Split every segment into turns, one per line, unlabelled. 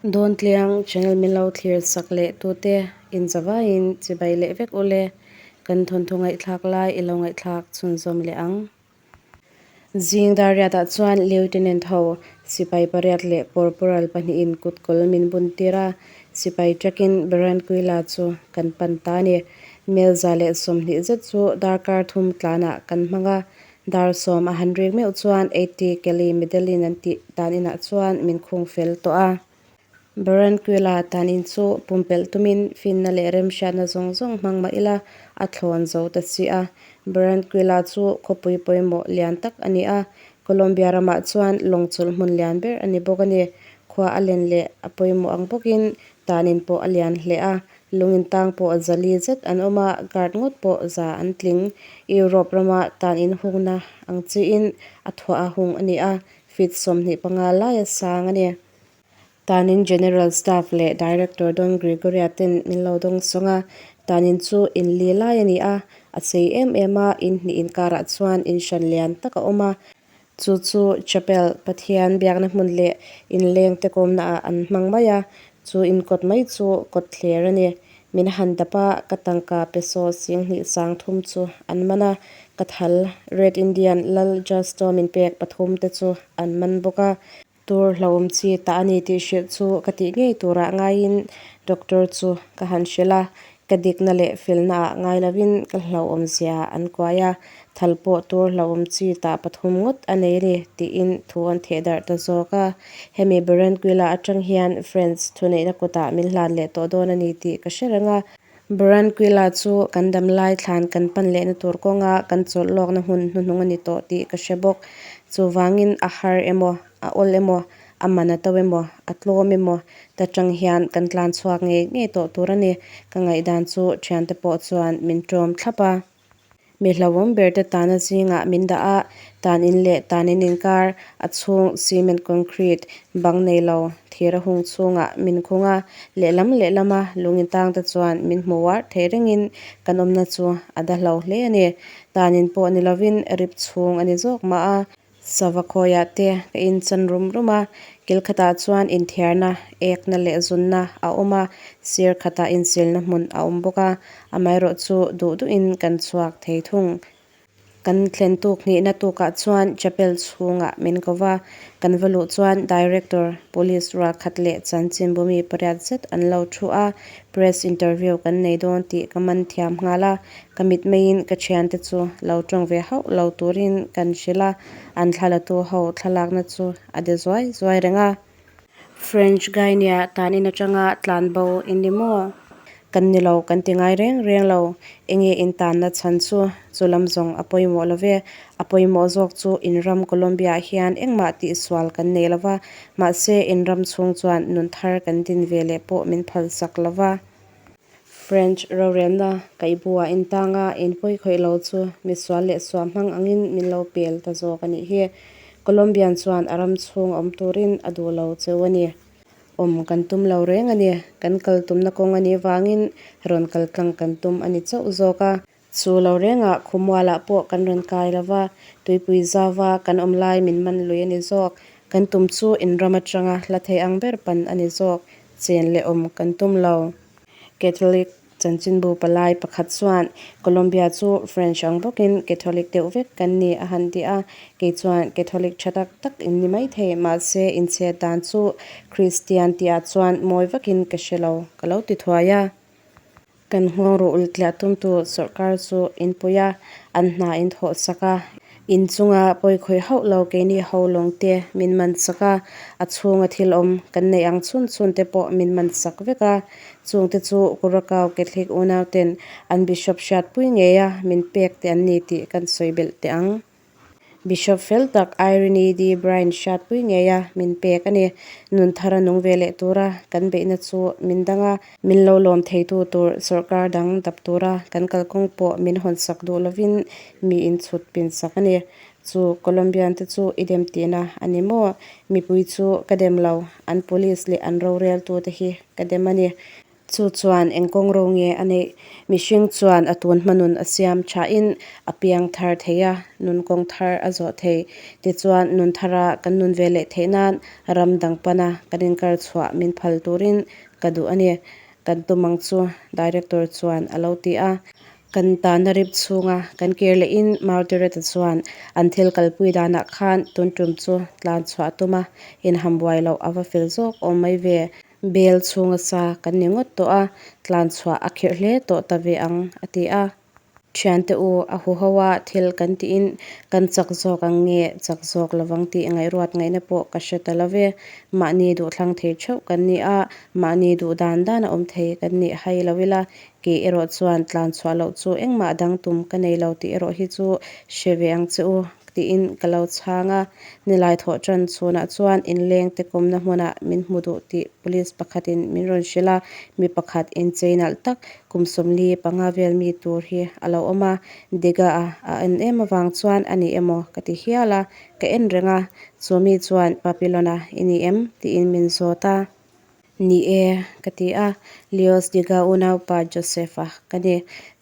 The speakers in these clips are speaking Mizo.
Dawntliang channel min lo thlir sak leh tute inzavaiin chibai leh vek ule, kan thawnthu ngaihthlak lai i lo ngaihthlak chhunzawm leh ang. Zing Dariatah chuan Lieutenant ho sipai pariat leh Corporal pahnihin kutkawl min bun tir a, sipai truck-in Barranquilla chu kan pan ta a ni. Mel 120 zet chu darkar thum tlanah kan hmang a, dar sawm a han rik meuh chuan Eighty Kelly Medellin an tih dan inah chuan min khung fel tawh a. Barranquilla tan in chu pumpelh tumin finna leh remhriatna zawng zawng hmang mah ila a thlawn zo ta si a. Barranquilla chu khawpui pawimawh lian tak a ni a, Colombia ramah chuan lawng chawlh hmun lian ber a ni bawk a ni. Khua a len leh a pawimawh ang bawkin tan in pawh a lian hle a, lung in tang pawh zali zet an awm a, guard ngawt pawh za an tling. Europe rama tan in hungna ang chiin a thuah a hung a ni a, feet 25 laia sang a ni. Tanin General Staff leh Director Don Gregoria ten min lo dawng sawng a, tanin chu in li lai a ni a, a chei em em a, in hnih inkarah chuan in hran lian tak a awm a, chu chu Chapel, Pathian biakna hmun leh inleng te kawmna ah an hmang mai a, chu inkawt mai chu kawt thler a ni. Min han dap a, ka tangka peso 2000 30 chu an man a, ka thal Red Indian Lal Justo min pek pathum te chu an man bawk a. Tur hlauhawm chi ta a ni tih hrilh chu ka tih ngei turah ngaiin doctor chu ka han hrilh a, ka dikna leh felna ah ngai lovin ka hlauhawm zia an kuai a, thal pawh tur hlauhawm chi ta pathum ngawt a nei a ni tiin thu an theh darh ta zawk a. Hemi Barranquilla atang hian French thuneihna kutah min hlan leh tawh dawn a ni tih ka hre reng a. Barranquilla chu kan dam lai thlan kan pan lehna tur kawnga kan chawlh lawkna hmun hnuhnung a ni tawh tih ka hre bawk. Chuvangin a har emaw, a awl emaw, a man a to emaw, a tlawm emaw ta tang hian kan tlan chhuak ngei ngei tawh tur a ni. Ka ngaihdan chu thiante pawh chuan min ṭawm thlap a. Mi hlauhawm ber te tana zingah min dah a, tan in leh tan in inkar, a chhung cement concrete bang nei lo thir a hung chhungah min khung a, lehlam lehlama lung intang te chuan min hmu uar thei rengin kan awmna chu a da hlo hle a ni. Tan in pawh ni lovin rip chhung a ni zawk mah a. Sava khawiah te ka inchan rum rum a, kil khatah chuan inthiarna, ekna leh zunna a awm a, sir khatah insilna hmun a awm bawk a, amaherawh chu duh duhin kan chhuak thei thung. Kan thlen tuk hnihna tukah chuan chapel chhungah min ko va, kan va luh chuan Director, Police rualkhat leh chanchinbumi pariat zet an lo thu a, press interview kan nei dawn tih ka man thiam nghal a, Ka mitmeiin ka thiante chu lo tawng ve hauh lo turin kan hrilh a, an thlalatu ho thlalakna chu a de zuai zuai reng a. French Guinea tanin atanga tlanbo in ni maw? Kan ni lo, kan ti ngai reng reng lo. Enge in tanna chhan chu chu lam zawng a pawimawh lo ve. A pawimawh zawk chu in ram Colombia ah hian engmah tihsual kan nei lo va, mahse in ram chhung chuan nun thar kan din ve leh pawh min phalsak lo va. French rorelna kaihbuah intanga inpawi khawih lo chu misual leh suah hmang angin min lo pel ta zawk a nih hi. Colombian chuan a ram chhung awm turin a duh lo cheu a ni. Awm kan tum lo reng a ni. Kan kal tumna kawng a nih vangin rawn kal tlang kan tum a ni chauh zawk a. Chu lo rengah khawmualah pawh kan rawn kai lo va, tuipui zauva kan awm lai min man lui a ni zawk. Kan tum chu in ram atanga hla thei ang ber pan a ni zawk. Chen leh awm kan tum lo. Catholic chanchinbu palai pakhat chuan Colombia chu French ang bawkin Catholic deuh vek kan ni a han ti a. Kei chuan Catholic tha tak tak in ni maithei, mahse inchhet dan chu Kristian tihah chuan mawi vakin ka hre lo, ka lo ti thuai a. Kan nghawng ruh ul tliah tumtu sawrkar chu in pui a, an hna in thawh sak a. In chunga pawi khawih hauh lo keini ho lawng te min man sak a, a chhunga thil awm kan neih ang chhun chhun te pawh min man sak vek a. Chung te chu Curacao Catholic unau ten an Bishop hriatpui ngei a min pek te an ni tih kan sawi belh teh ang. Bishop fel tak Irene D. Bryan hriatpui ngeia min pek a ni. Nun thar a nung ve leh tura kan beihna chu min dang a, min lo lawm theitu tur sawrkar dang dap tura kan kalkawng pawh min hawnsak duh lovin mi inchhut pinsak a ni. Chu Colombian te chu i dem tihna a ni maw? Mipui chu ka dem lo, an police leh an roreltute hi ka dem a ni. Chu chuan eng kawng ro nge a neih? Mihring chuan a tun hma nun a siam thain a piang thar thei a, nun kawng thar a zawh thei. Tichuan, nun thara kan nun ve leh theih nan ram dang pana kan inkar chhuah min phal turin ka duh a ni. Kan tum ang chu, Director chuan a lo ti a. Kan tana rip chhunga kan kir lehin Margaret-a chuan an thil kalpui danah khan tun tum chu tlan chhuah a tum a, inhambuai loh a va fel zawk awm mai ve. Bel chhunga sa kan ni ngawt tawh a, tlan chhuah a khirh hle tawh ta ve ang, a ti a. Thiante u, a huho a thil kan tiin kan chak zawk ang nge chak zawk lovang tih ngaihruat ngaihna pawh ka hre ta lo ve. Mahni duhthlang thei theuh kan ni a, mahni duh dan dan a awm thei kan nih hai lo ila, kei erawh chuan tlan chhuah loh chu engmah dang tum ka nei lo tih erawh hi chu hre ve ang che u. Tiin ka lo chhang a, nilai thawh tan chhunah chuan inleng te kawmna hmunah min hmu duh tih police pakhatin min rawn hrilh a, mi pakhat inchei nalh tak kum 45 vel mi tur hi a lo awm a, Dega-a a en em avang chuan a ni emaw ka ti hial a, ka en reng a, chu mi chuan Papillon-a i ni em? tiin min zawt a. Ni e, ka ti a, Leos Diga unaupa Joseph-a ka ni.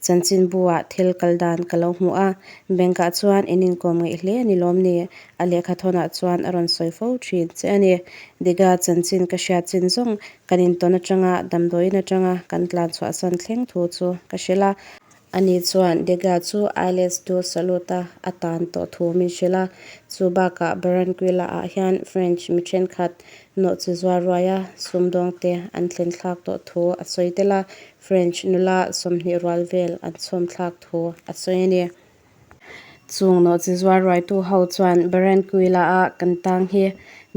Chanchinbu-ah thil kal dan ka lo hmu a, bank-ah chuan in inkawm ngeih hle a ni lawm ni? A lehkhathawnah chuan a rawn sawi fo thin che a ni. Diga chanchin ka hriat chin zawng kan intawn atanga damdawiin atanga kan tlan chhuahsan thleng thu chu ka hrilh a. Ani chuan Dega chu Isles du Salut-a a tan tawh thu min hrilh a, chu bakah Barranquilla-ah hian French mi thenkhat nawhchi zuar ruaia sumdawngte an thlen thlak tawh thu a sawi tel a, French nula 20 rual vel an chhawm thlak thu a sawi a ni. Chung nawhchi zuar ruaitu ho chuan Barranquilla-a kan tang hi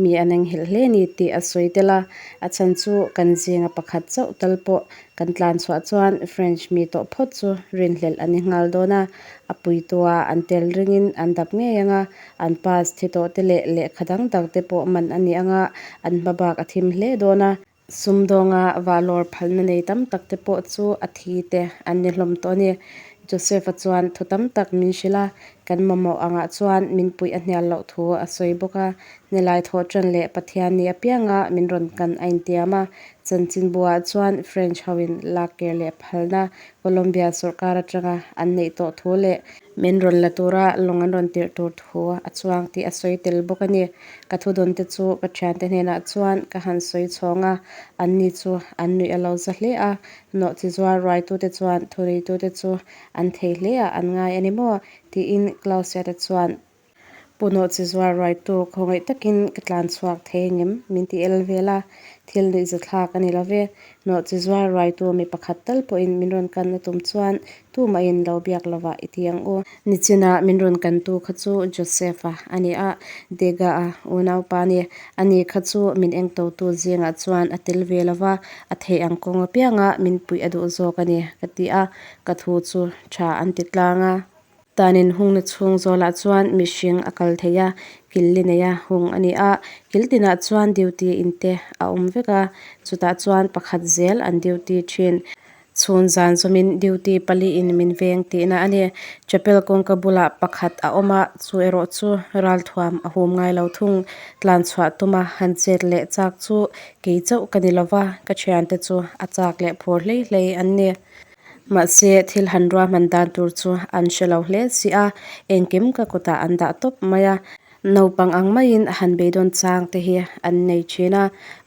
mi an enghelh hle ni tih a sawi tel a, a chhan chu kan zinga pakhat chauh tal pawh kan tlan chhuah chuan French mi tawh phawt chu rinhlelh a ni nghal dawn a, a puitua an tel ringin an dap ngei ang a, an pass thi tawh te leh lehkha dang dang te pawh man a ni ang a, an hmabak a thim hle dawn a. Sumdawnga valawr phalna nei tam tak te pawh chu a thi te an ni hlawm tawh a ni. Joseph-a chuan thu tam tak min hrilh a, kan mamawh angah chuan min puih a hnial loh thu a sawi bawk a. Nilai thawh ṭan leh Pathian ni apianga min rawn kan a intiam a. Chanchinbuah chuan French hoin lak kir leh phalna Colombia sawrkar aṭanga an neih tawh thu leh min rawn la tura lawng an rawn tirh tur thu a chuang tih a sawi tel bawk a ni. Ka thudawnte chu ka thiante hnenah chuan ka han sawi chhawng a, anni chu an nuih a lo za hle a. Nawhchi zuar ruaitute chuan thuneitute chu an thei hle a, an ngai a ni maw? tiin Clausia-te chuan Pu Nawhchi zuar ruaitu khawngaih takin ka tlan chhuak thei engem? min ti el vel a, thil nuihzathlak a ni lo ve. Nawhchi zuar ruaitu mi pakhat tal pawhin min rawn kan a tum chuan tumahin lo biak lovah i ti ang u. Nichina min rawn kantu kha chu Joseph-a a ni a, Dega-a unaupa a ni. Ani kha chu min engtotu zingah chuan a tel ve lo va, a theih ang kawng apianga min puih a duh zawk a ni, ka ti a, ka thu chu tha an ti tlang a. Tanin hungna chhung zawlah chuan mihring a kal thei a, kil li neia hung a ni a, kil tinah chuan duty in te a awm vek a, chutah chuan pakhat zel an duty thin. Chhun zan zawmin duty paliin min veng tihna a ni. Chapel kawngka bulah pakhat a awm a, chu erawh chu ralthuam a hum ngai lo thung. Tlan chhuah tuma han chet leh chak chu kei chauh ka ni lova, ka thiante chu a chak leh phur hlei hlei an ni. Mahse, thil han ruahman dan tur chu an hre lo hle si a, engkim ka kutah an dah tawp mai a. Naupang ang maiin han beidawn chang te hi an nei thin a,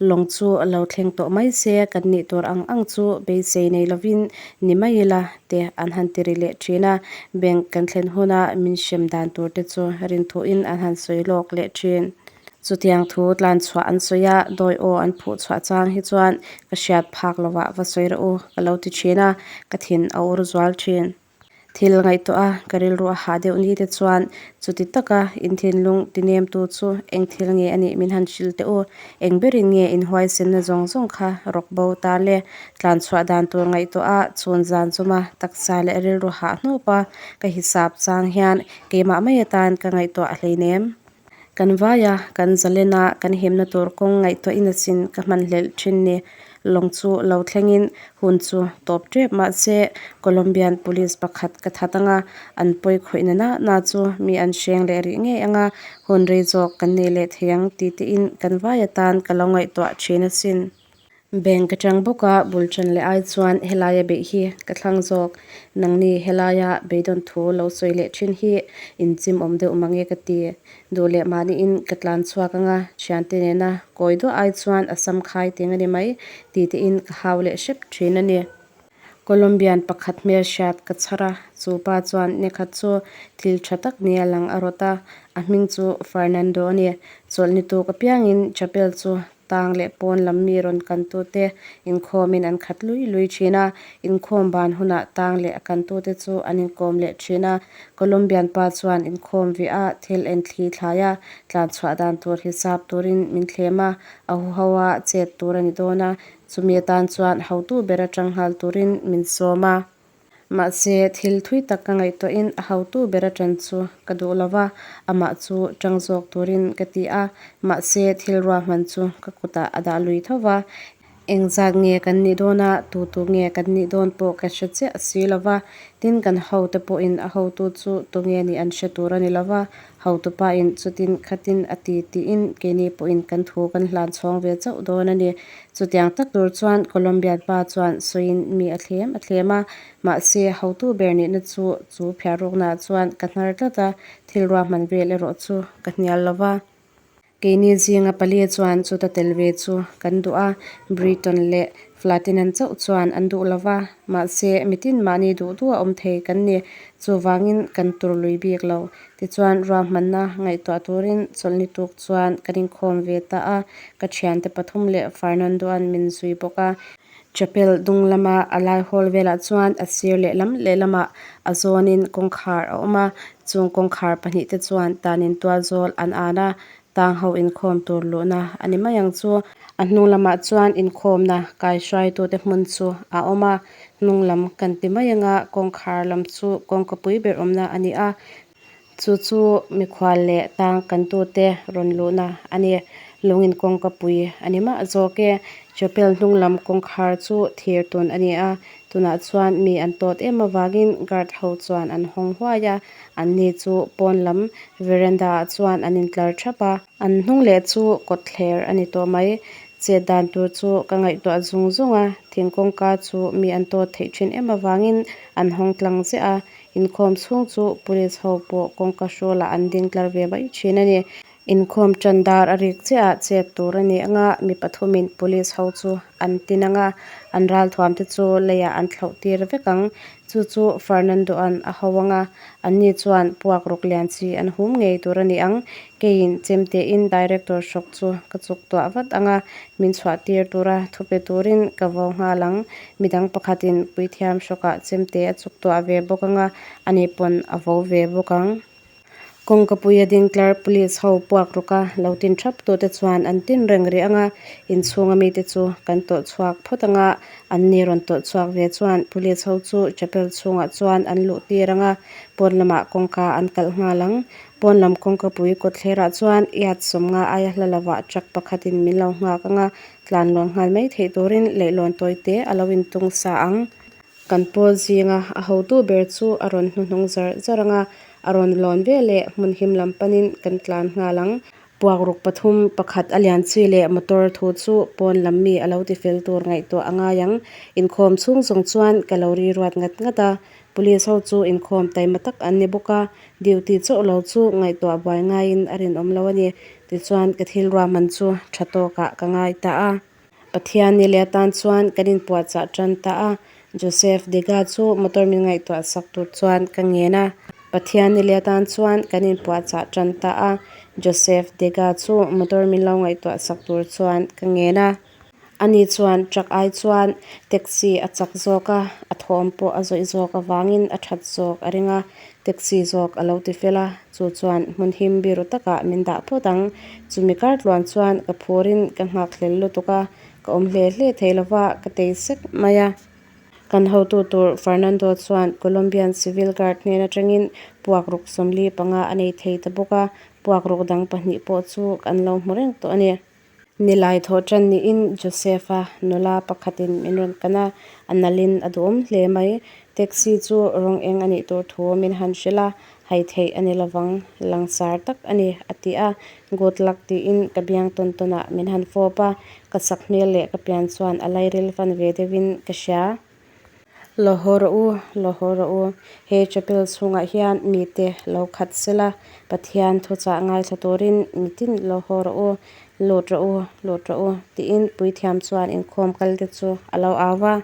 lawng chu lo thleng tawh mai se kan nih tur ang ang chu beisei nei lovin ni mai ila te an han ti ri leh thin a, bank kan thlen huna min hrem dan tur te chu rinthuin an han sawi lawk leh thin. Chutiang thu tlan chhuah an sawi a, dawi aw an phuh chhuah chang hi chuan ka hriat phak lovah va sawi rawh u ka lo ti thin a, ka thin a ur zual thin. Thil ngaihtuah a, ka rilru a hah deuh ni te chuan chuti taka in thinlung tinemtu chu eng thil nge a nih min han hrilh teh u. Eng berin nge in huaisenna zawng zawng kha rawk bo ta le? Tlan chhuah dan tur ngaihtuah a, chhun zan chuma taksa leh rilru hah hnawp a, ka hisap chang hian keimah mai atan ka ngaihtuah hleinem. Kan vai a, kan zalen a, kan himna tur kawng ngaihtuahin asin ka hmanhlelh thin ni. Lawng chu lo thlengin hun chu tawp tep mahse Colombian police pakhat ka that ang a, an pawi khawihna na na chu mi an hreng leh rih ngei ang a, hun rei zawk kan nei leh thei ang ti tein kan vai atan ka lo ngaihtuah thin asin. Bank atang bawka bul tan leh ai chuan helaia beih hi ka thlang zawk. Nangni helaia beidawn thu lo sawi leh thin hi in chim awm deuh mange ka ti. Duh leh mahniin ka tlan chhuak anga thiante nena kawi duah ai chuan a sam khai ting a ni mai ti tein ka hau leh hrep thin a ni. Colombian pakhat hmelhriat ka chhar a, chu pa chuan nikhat chu thil tha tak nia lang a rawt a, a hming chu Fernando a ni. Chawlhni tuk apiangin chapel chu tang leh pawn lam mi rawn kantute inkhawmin an khat lui lui thin a, inkhawm ban hunah tang leh a kantute chu an inkawm leh thin a. Colombian pa chuan inkhawm vih a, thil en thli thlai a, tlan chhuah dan tur hisap turin min thlem a, a huho a chet tur a ni dawn a, Chumi atan chuan hotu ber atang nghal turin min sawm a. Mahse, thil thui tak ka ngaihtuahin a hotu ber atan chu ka duh lo va, amah chu tang zawk turin ka ti a. Mahse, thil ruahman chu ka kutah a dah lui tho va. Engzat nge kan nih dawn a, tu tu nge kan nih dawn pawh ka hre chiah si lo va. Tin, kan hote pawhin a hotu chu tunge nih an hre tur a ni lo va. Hotupain chutin khatin a ti tiin keini pawhin kan thu kan hlan chhawng ve chauh dawn a ni. Chutiang tak tur chuan Colombian pa chuan sawiin mi a thlem a thlem a, mahse hotu ber nihna chu chu phiarruknaah chuan ka hnar tlat a, thil ruahman vel erawh chu ka hnial lo va. Keini zinga pali chuan chuta tel ve chu kan duh a, Britton leh Flatinan chauh chuan an duh lo va, mahse mitin mahni duh duh a awm thei kan ni, chuvangin kan tur lui bik lo. Tichuan ruahmanna ngaihtuah turin chawlhni tuk chuan kan inkhawm ve ta a, ka thiante pathum leh Fernando-a'n min zui bawk a. Chapel dung lama a lai hawl velah chuan a sir lehlam lehlamah a zawnin kawngkhar a awm a, chung kawngkhar pahnihte chuan tanin tual zawl an an a, tang ho inkhawm tur luhna a ni mai ang chu. A hnung lamah chuan inkhawmna kaihruaitute hmun chu a awm a, hnung lam kan ti mai anga kawngkhar lam chu kawngkapui ber awmna a ni a, Chu chu mikhual leh tang kantute rawn luhna a ni. Lungin kawngkapui a ni mah zawk e. Chapel hnung lam kawngkhar chu thir tun a ni a, tunah chuan mi an tawt em avangin guard ho chuan an hawng huai a, anni chu pawn lam veranda ah chuan an intlar thap a. An hnung leh chu kawtthler a ni tawh mai. Chet dan tur chu ka ngaihtuah zung zung a, thing kawngka chu mi an tawt theih thin em avangin an hawng tlang ziah a, Inkhawm chhung chu police ho pawh kawngka hrawlah an ding tlar ve mai thin a ni. Inkhawm tan dar a rik chiah ah chet tur a ni anga mi pathumin police ho chu an tin anga an ralthuam te chu leiah an thlauh tir vek ang. Chu chu Fernando-a'n a ho anga anni chuan puak ruk lian chi an hum ngei tur a ni ang. Keiin chemtein director hrawk chu ka chuk tuah vat anga min chhuah tir tura thupe turin ka vo nghal ang. Midang pakhatin puithiam hrawkah chemte a chuk tuah ve bawk anga ani pawn a vo ve bawk ang. Kawngkapuia ding tlar police ho puak rawka lo tin thap tute chuan an tin reng rih anga inchhunga mite chu kan tawlh chhuak phawt anga anni rawn tawlh chhuak ve chuan police ho chu chapel chhungah chuan an luh tir anga pawn lamah kawngka an kalh nghal ang. Pawn lam kawngkapui kawtthlerah chuan yard sawmnga aia hla lovah truck pakhatin min lo nghak anga Tlan luan nghal mai theih turin leihlawn tawi te a lo intung sa ang. Kan pawl zinga a hotu ber chu a rawn hnuhnung zar zar ang a, a rawn lawn ve leh hmun him lam panin kan tlan nghal ang. Puakruk pathum pakhat a lian chi leh motor thu chu pawn lam mi a lo ti fel tur ngaihtuah a ngai ang. Inkhawm chhung zawng chuan ka lo ri ruat ngat ngat a, Police ho chu inkhawm taima tak an ni bawk a, duty chauh lo chu ngaihtuah buai ngaiin a rinawm lo a ni. Tichuan ka thil ruahman chu tha tawkah ka ngai ta a. Pathian ni leh atan chuan kan inpuahchah tan ta a, Joseph Dega chu motor min ngaihtuah sak tur chuan ka ngen a. Pathian ni leh atan chuan kan inpuahchah tan ta a, Joseph Dega chu motor min lo ngaihtuah sak tur chuan ka ngen a. Ani chuan truck ai chuan taxi a chak zawk a, a thawm pawh a zawih zawk avangin a that zawk a ring a, taxi zawk a lo ti fel a, chu chuan hmun him biru takah min dah phawt ang. Chumi kar tluan chuan ka phurin ka nghak hlel lutuk a, ka awm hle hle thei lova ka tei sek mai a. Kan hotu tur Fernando chuan Colombian Civil Guard hnen atangin puak ruk 45 a nei thei ta bawk a, puak ruk dang pahnih pawh chu kan lo hmu reng tawh a ni. Nilai thawh tan niin Joseph-a nula pakhatin min rawn kan a, a nalhin a duhawm hle mai. Taxi chu rawng eng a nih tur thu min han hrilh a, Hai theih a ni lovang, langsar tak a ni, a ti a. Good luck tiin ka biang tawn tawnah min han fawp a, ka sak hmel leh ka pian chuan a lairil fan ve deuhin ka hria. Lo haw rawh u, lo haw rawh u. He chapel chhungah hian mite lo khat sela, Pathian thuchah ngaithla turin mitin lo haw rawh u, lut rawh u, lut rawh u, tiin puithiam chuan inkhawm kalte chu a lo au va.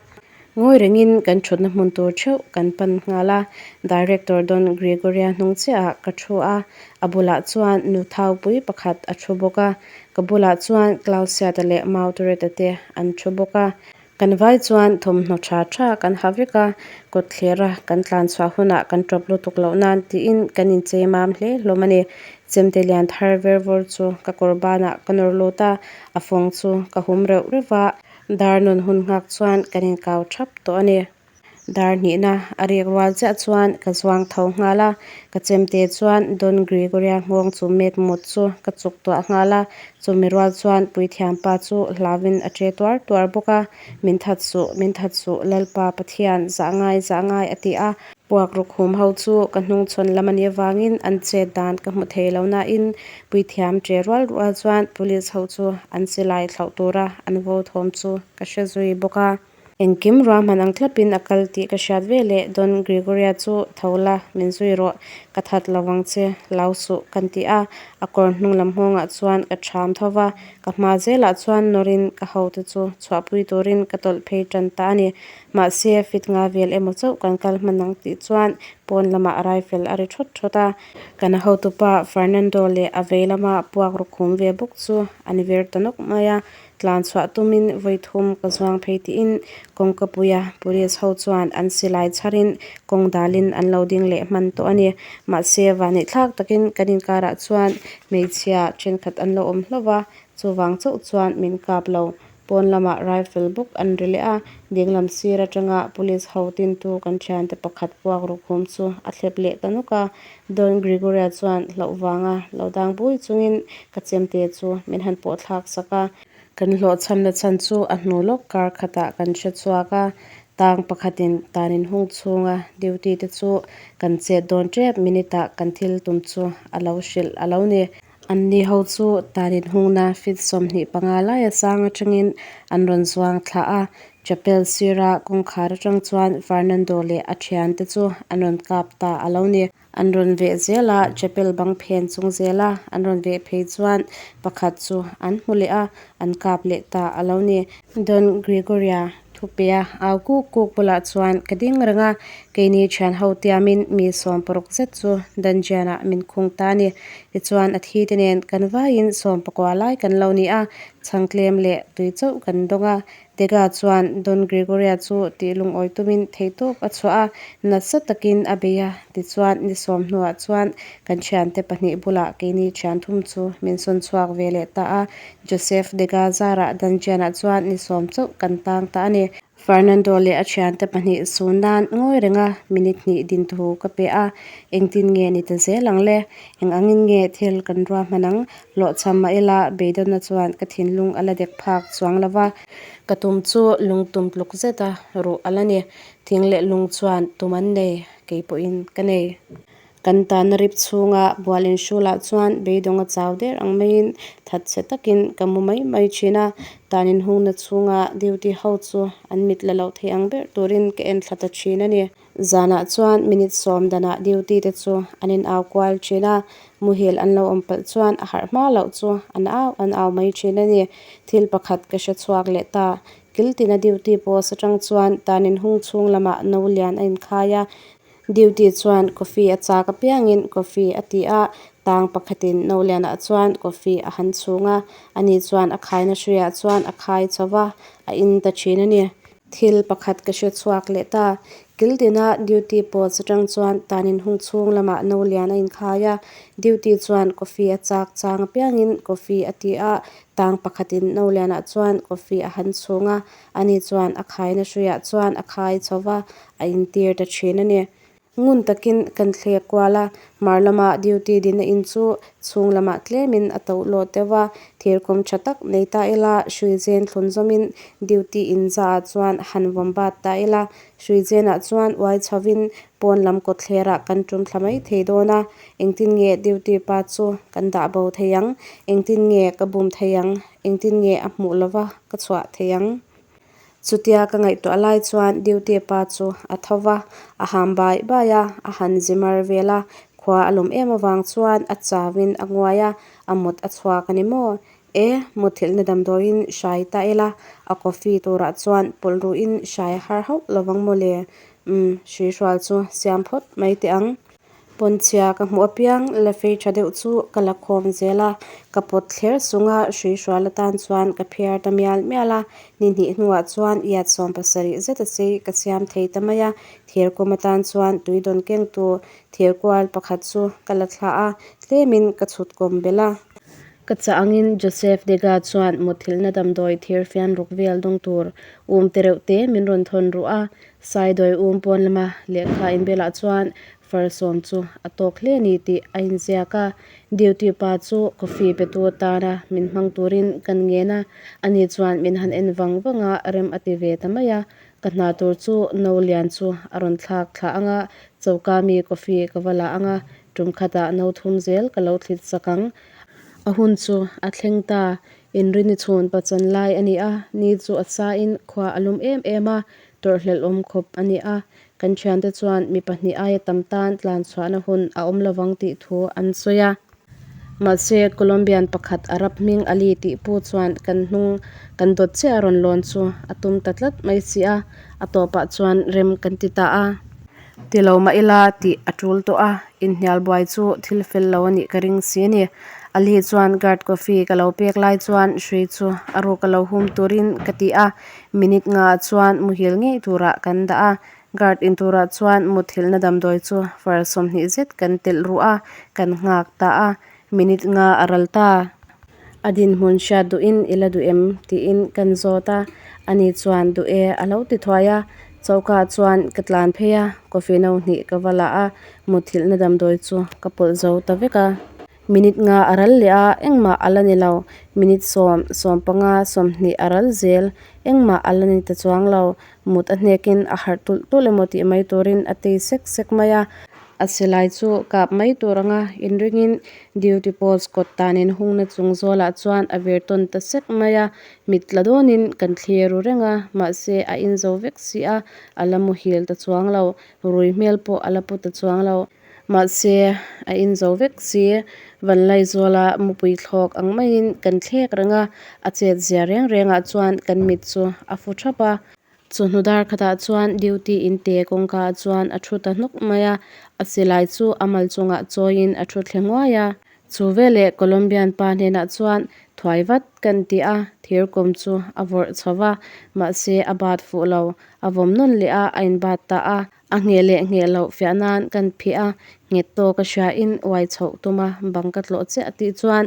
Ngawi rengin kan thutna hmun tur theuh kan pan nghal a, Director Don Gregoria hnung chiahah ka thu a, a bulah chuan nu thaupui pakhat a thu bawk a, ka bulah chuan Clausiata leh Mautureta te an thu bawk a. Kan vai chuan thawmhnaw tha tha kan ha vek a, kawtthlera kan tlan chhuah hunah kan tawp lutuk loh nan tiin kan inchei mam hle hlawm a ni. Chemte lian thar ver vawr chu ka kawr banah ka nawr lut a, a fawng chu ka hum reuh reuh a, dar nawn hun nghak chuan kan inkau thap tawh a ni. Dar hnihna a rek rual chiah chuan ka zuang tho nghal a, ka chemte chuan Don Gregoria nghawng chu met mut chu ka chuk tuah nghal a, chumi rual chuan puithiam pa chu hlauin a che tuar tuar bawk a, Min that suh, min that suh, Lalpa Pathian, zah ngai, zah ngai a ti a. Puak ruk hum ho chu ka hnungchhawn lam a nih avangin an chet dan ka hmu thei lo nain puithiam che rual rual chuan police ho chu an silai thlauh tura an vo thawm chu ka hre zui bawk a. Engkim ruahman ang thlapin a kal tih ka hriat ve leh Don Gregoria chu tho la, min zui rawh, ka that lo vang che, lau suh kan ti a, a kawr hnung lam nghawngah chuan ka ṭham tho va, ka hma zelah chuan nawrin ka hote chu chhuahpui turin ka tawlh phei ṭan ta a ni. Mahse, fit nga vel emaw chauh kan kal hman ang tih chuan pawn lamah rifle a ri ṭhawt ṭhawt a, kan hotupa Fernando leh a vei lama puak rukhum ve bawk chu an vir ta nawk mai a, Tlan chhuah tumin vawi thum ka zuang phei tiin kawngka puia police ho chuan an silai chharin kawng dalin an lo ding leh hman tawh a ni. Mahse, vahneih thlak takin kan inkarah chuan hmeichhia thenkhat an lo awm hlauh va, chuvang chauh chuan min kap lo. Pawn lamah rifle bawk an ri leh a, dinglam sir atanga police ho tintu kan thiante pakhat puak rukhum chu a thlep leh ta nawk a. Don Gregoria chuan hlauh vanga lo dang bui chungin ka chemte chu min han pawh thlak sak a. Kan hlawhchhamna chhan chu a hnu lawk kar khatah kan hre chhuak a, tang pakhatin tan inhung chhunga duty te chu kan chet dawn tep minute ah kan thil tum chu a lo hrilh a lo ni. Anni ho chu tan inhungna feet 25 laia sang atangin an rawn zuang thlah a, Chapel sira kawngkhar atang chuan Fernando leh a thiante chu an rawn kap ta a lo ni. An rawn veh zel a, chapel bang phen chung zel a, an rawn veh phei chuan pakhat chu an hmu leh a, an kap leh ta a lo ni. Don Gregoria thupea au kuk kuk bulah chuan ka ding reng a, keini thian ho tiamin mi 16 zet chu dungeon-ah min khung ta a ni. Tichuan a thi te nen kan vaiin 19 lai kan lo ni a, chhang tlem leh tui chauh kan dawng a, Dega chuan Don Gregoria chu tih lungawi tumin theihtawp a chhuah a, nasa takin a bei a, tichuan ni sawm hnuah chuan kan thiante pahnih bulah keini thian thum chu min sawn chhuak ve leh ta a, Joseph Dega zarah Dungeon-ah chuan ni sawm chauh kan tang ta a ni. Fernando leh a thiante pahnih sun nan ngawi renga minute hnih din thu ka pe a, engtin nge ni ta zel ang le? Eng angin nge thil kan ruahman ang? Hlawhchham mah ila beidawnna chuan ka thinlung a la dek phak chuang lo va. Ka tum chu lung tum tluk zet a ruh a la ni. Thing leh lung chuan tum an nei, kei pawhin ka nei. Kan tanna rip chhunga bual inhrulah chuan beidawng a chau der ang maiin thatchhe takin ka mu mai mai thin a. Tan inhungna chhunga duty ho chu an mit la loh theih ang ber turin ka en thla ta thin a ni. Zanah chuan minute sawm danah duty te chu an in au kual thin a, muhil an lo awm palh chuan a harh hma loh chu an au an au mai thin a ni. Thil pakhat ka hre chhuak leh ta, Kiltina duty post atang chuan tan in hung chhung lamah no lian a inkhai a, duty chuan coffee a chak apiangin coffee a ti a, tang pakhatin no lianah chuan coffee a han chhung a, ani chuan a khaina hruiah chuan a khai chho va, a in ta thin a ni. Thil pakhat ka hre chhuak leh ta. Kiltina duty post atang chuan tan inhung chhung lamah no lian a inkhai a. Duty chuan coffee a chak chang apiangin coffee a ti a, tang pakhatin no lianah chuan coffee a han chhung a, ani chuan a khaina hruiah chuan a khai chho va, a intir ta thin a ni. Ngun takin kan thlek kual a, hmar lama duty dina in chu chhung lamah tlemin a to lawt deuh a, thirkawm tha tak nei ta ila, hruizen thlun zawmin duty in zaah chuan han vawm bat ta ila, hruizenah chuan uai chhovin pawn lam kawtthlerah kan tum thla mai thei dawn a, engtin nge duty pa chu kan dah bo thei ang, engtin nge ka bum thei ang, engtin nge a hmuh lova ka chhuah thei ang. Chutia ka ngaihtuah lai chuan duty pa chu a tho va, a ham bai bai a, a han zi mar vel a, khua a lawm em avang chuan a chauin a nguai a, a mut a chhuak a ni maw? E, muthilhna damdawiin hrai ta ila, a coffee turah chuan pawlh ruhin hrai a har hauh lovang maw le? Umm, hruihrual chu siam phawt mai teh ang. Pawnchhia ka hmuh apiang la fei tha deuh chu ka la khawm zel a, ka pawt thler sung a, hruihrual atan chuan ka phiar ta mial mial a, ni hnih hnuah chuan iat 70 zet a sei ka siam thei ta mai a, thir kawm atan chuan tui dawn kengtu thir kual pakhat chu ka la thlah a, tlemin ka chhut kawm belh a. Ka chah angin Joseph Dega chuan mutthilhna damdawi thir fian ruk vel dawng tur um te reuh te min rawn thawn ruh a, Saidawi um pawn lama lehkha inbelah chuan Far sawm chu a tawk hle a ni tih a inziak a, duty pa chu coffee pe tu atana min hmang turin kan ngen a, ani chuan min han en vang vang a, rem a ti ve ta mai a, ka hna tur chu no lian chu a rawn thlak thlah ang a, choka mi coffee ka va la ang a, tum khatah no thum zel ka lo thlit sak ang. A hun chu a thleng ta, inrini chhun pachan lai a ni a, ni chu a sain khua a lum em em a, tawrhhlelh awm khawp a ni a, Kan thiante chuan mi pahnih aia tam tan tlan chhuahna hun a awm lovang tih thu an sawi a. Mahse, Colombian pakhat Arab hming Ali tih pu chuan kan hnung kan dawt chiah a rawn lawn chu a tum ta tlat mai si a, a tawpah chuan rem kan ti ta a. Ti lo mah ila tih a tul tawh a, inhnial buai chu thil fel lo a nih ka ring si a ni. Ali chuan guard coffee ka lo pek lai chuan hrui chu a ruk a lo hum turin ka ti a, Minute nga chuan muhil ngei turah kan dah a, guard in turah chuan muthilhna damdawi chu far 20 zet kan telh ruh a, kan nghak ta a, minute nga a ral ta. A dinhmun hriat duhin i la duh em? tiin kan zawt a, ani chuan duh e a lo ti thuai a, choka chuan ka tlan phei a, coffee no hnih ka va la a, muthilhna damdawi chu ka pawlh zo ta vek a. Minute nga a ral leh a, engmah a la ni lo. Minute sawm, 15, 20 a ral zel, engmah a la ni ta chuang lo. Mut a hnekin a harh tulh tulh emaw tih mai turin a tei sek sek mai a. A silai chu kap mai tur anga inringin duty post kawt tanin hungna chung zawlah chuan a vir tawn ta sek mai a. Mit tla dawnin kan thlir ru reng a, mahse a inzo vek si a, a la muhil ta chuang lo. Rui hmel pawh a la pu ta chuang lo. Mahse, a inzo vek si. Vanlaizuala mupui thlawk ang maiin kan thlek reng a, a chet zia reng rengah chuan kan mit chu a fu thap a. Chawhnu dar khatah chuan duty inte kawngka ah chuan a thu ta hnawk mai a, a silai chu a mal chungah chawiin a thu thle nghuai a. Chu veleh Colombian pa hnenah chuan thuai vat kan ti a, thir kawm chu a vawrh chho va, mahse a bat fuh lo, a vawm nawn leh a, a inbat ta a. A ngheh leh ngheh loh fiah nan kan phih a, nghet tawk a hriain uai chhoh tum a, bang ka tlawh chiah tih chuan